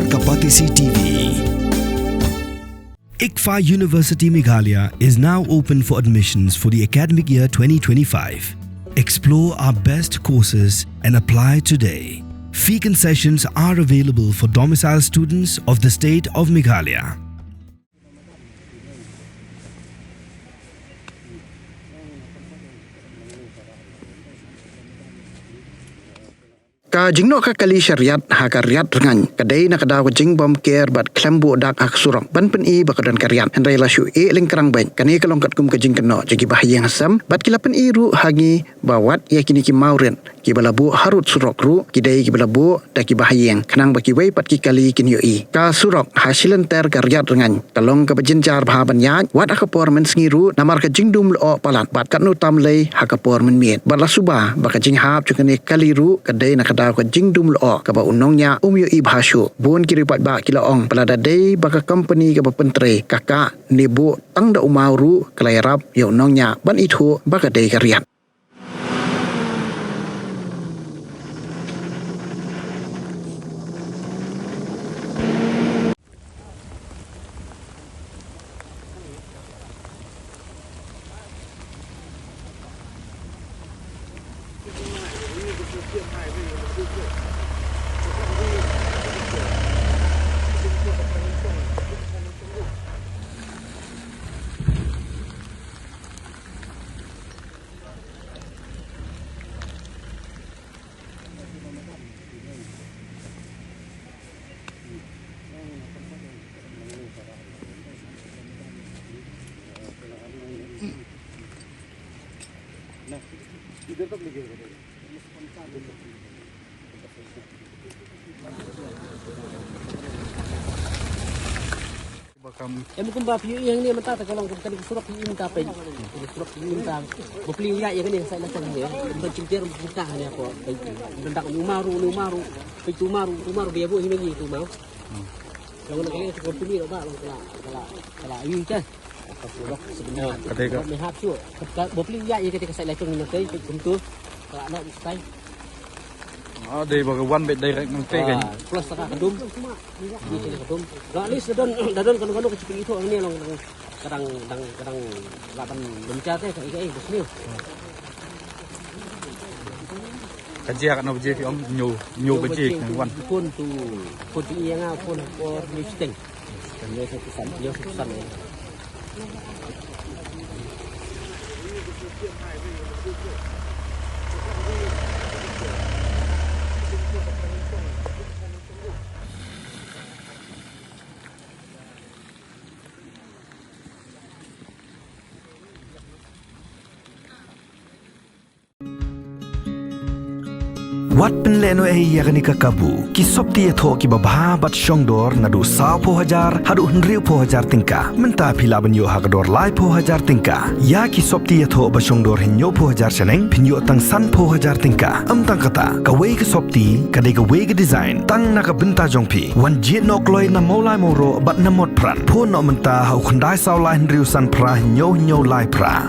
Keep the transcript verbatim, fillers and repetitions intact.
Kapatisi T V. ICFAI University Meghalaya is now open for admissions for the academic year twenty twenty-five. Explore our best courses and apply today. Fee concessions are available for domicile students of the state of Meghalaya. Ka jingnoh ka kali sha riat ha ka Riat Rngaiñ ka dei na ka daw ka jingbym ker bad khlem buh dak ha ka surok ban pyni ba ka don ka riat, hynrei la shu ïeh lyngkrang beit. Kane ka long katkum ka jingkynnoh jong ki bahaïing hasem bad ki la pyni ruh ha ngi ba wat ïa kine ki mawrit kiba la buh harud surok ruh ki dei kiba la buh da ki bahaïing khnang ba kiwei pat ki kali kin ïohi. Ka surok ha shilynter ka Riat Rngaiñ ka long kaba jynjar bha ban ïaid wat ha ka por mynsngi ruh namar ka jingdum lyoh palat bad katno tam lei ha ka por mynmiet. Bad la suba ba ka jinghap jong kane ka kali ruh ka dei na ka daw ka jingdum lyoh kaba u nongñiah um ïohi bha shuh. Bun ki riewpaidbah ki la ong ba lada dei ba ka kompani kaba pyntrei ka kah ne buh tang da u maw ruh ka la ïarap ïa u nongñiah ban ithuh ba ka dei ka riat. Em kumba phi ïohi hangne mynta te ka long kum kane ka surok phi ïohi mynta peit. Kane ka surok phi ïohi mynta. Ba phi ïohi ïa kane ka side la tang ne. Ba jingter mynta hangne ko. Peit. Ba dak ni u maw ruh, ni u maw ruh. Peit tu u maw ruh, tu u maw ruh ba ïa buh hi ma ngi tu u maw. Long na kane ka company ruh ba long kala kala kala ïohi te. Ka surok sebenarnya. Ka dei ka. Ba phi ïohi ïa kane ka side la tang ne te peit kumtu. Kala noh mynta. Ah, dei ba ka wan beit direct nangtei kan. Ah, plus ka dum. Ni sini ka dum. Lah, at least da don, da don kano kano ka chicken ithuh hangne long, long, ka dang, dang, ka dang lah ban bynta te ka i ka i bus ni. Ka jia katno baje phi ong? Hynñiew, hynñiew baje ka wan. Phone tu, phone tu ïa nga, phone por ni siteng. Hynñiew sa phew san, hynñiew sa phew san. Wat pynlehnohei ïa kane ka kabu. Ki sopti ïathoh kiba bha bad shongdor naduh sawphew hajar haduh hynriewphew hajar tyngka. Mynta phi lah ban ïoh ha ka dor laiphew hajar tyngka. Ïa ki sopti ïathoh ba shongdor hynñiewphew hajar shaneng phin ïoh tang sanphew hajar tyngka. Ym tang kata, kawei ka sopti ka dei kawei ka design tang na ka bynta jong phi. Wan jied noh kloi na Mawlai Mawroh bad na Motphran. Phone noh mynta ha u khyndai saw lai hynriew san phra hynñiew hynñiew lai phra.